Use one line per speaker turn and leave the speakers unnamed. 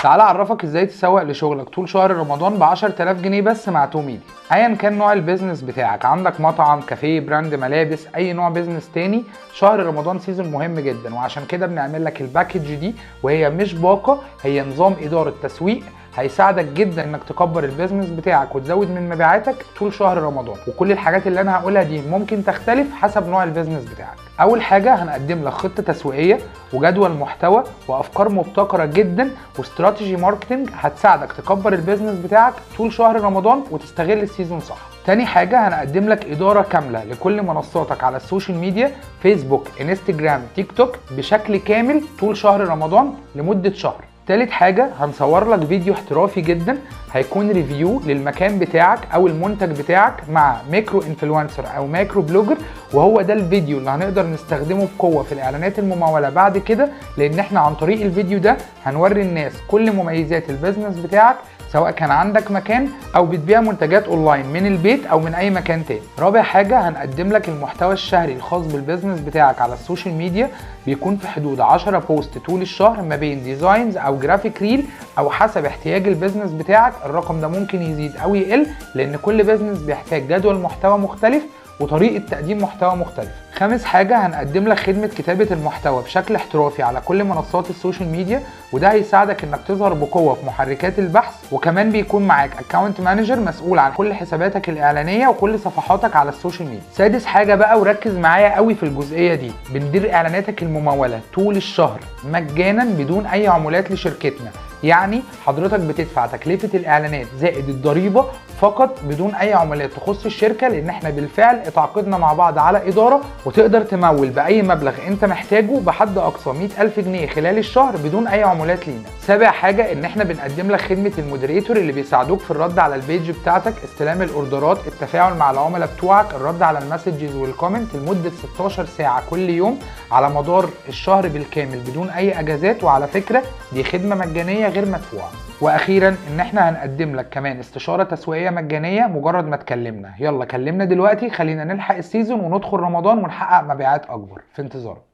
تعال اعرفك ازاي تسوق لشغلك طول شهر رمضان ب 10000 جنيه بس مع تو ميديا. ايا كان نوع ال business بتاعك، عندك مطعم، كافيه، brand ملابس، اي نوع business تاني، شهر رمضان season مهم جدا، وعشان كده بنعمل لك ال package دي، وهي مش باقه، هي نظام ادارة تسويق هيساعدك جدا انك تكبر ال business بتاعك وتزود من مبيعاتك طول شهر رمضان. وكل الحاجات اللي انا هقولها دي ممكن تختلف حسب نوع ال business بتاعك. اول حاجة هنقدم لك خطه تسويقية وجدول محتوى وافكار مبتكره جدا و strategy marketing هتساعدك تكبر ال business بتاعك طول شهر رمضان وتستغل ال season صح. تاني حاجة هنقدم لك إدارة كاملة لكل منصاتك على ال social media، فيسبوك، انستجرام، تيك توك، بشكل كامل طول شهر رمضان لمدة شهر. تالت حاجة هنصور لك فيديو احترافي جدا هيكون review للمكان بتاعك او المنتج بتاعك مع micro influencer او micro blogger، وهو ده الفيديو اللي هنقدر نستخدمه بقوة في الاعلانات الممولة بعد كده، لان احنا عن طريق الفيديو ده هنوري الناس كل مميزات ال business بتاعك، سواء كان عندك مكان او بتبيع منتجات اونلاين من البيت او من اي مكان تاني. رابع حاجة هنقدم لك المحتوى الشهري الخاص بال business بتاعك على ال social media، بيكون في حدود 10 post طول الشهر ما بين designs او graphic reel او حسب احتياج ال business بتاعك. الرقم ده ممكن يزيد او يقل لان كل business بيحتاج جدول محتوى مختلف وطريقة تقديم محتوى مختلف. خامس حاجة هنقدم لك خدمة كتابة المحتوى بشكل احترافي على كل منصات ال social media، وده هيساعدك انك تظهر بقوة في محركات البحث، وكمان بيكون معاك account manager مسؤول عن كل حساباتك الإعلانية وكل صفحاتك على ال social media. سادس حاجة بقى، وركز معايا قوي في الجزئية دي، بندير إعلاناتك الممولة طول الشهر مجانا بدون أي عمولات لشركتنا. يعني حضرتك بتدفع تكلفة الإعلانات زائد الضريبة فقط بدون أي عمولات تخص الشركة، لأن احنا بالفعل اتعاقدنا مع بعض على إدارة، وتقدر تمول بأي مبلغ أنت محتاجه بحد أقصى 100,000 جنيه خلال الشهر بدون أي عمولات لينا. سابع حاجة إن احنا بنقدم لك خدمة ال moderator اللي بيساعدوك في الرد على ال page بتاعتك، استلام الأوردرات، التفاعل مع العملاء بتوعك، الرد على ال messages وال comment لمدة 16 ساعة كل يوم على مدار الشهر بالكامل بدون أي أجازات. وعلى فكرة دي خدمة مجانية غير مدفوعة. واخيرا ان احنا هنقدم لك كمان استشاره تسويقية مجانية مجرد ما تكلمنا. يلا كلمنا دلوقتي، خلينا نلحق ال season وندخل رمضان ونحقق مبيعات اكبر. في انتظارك.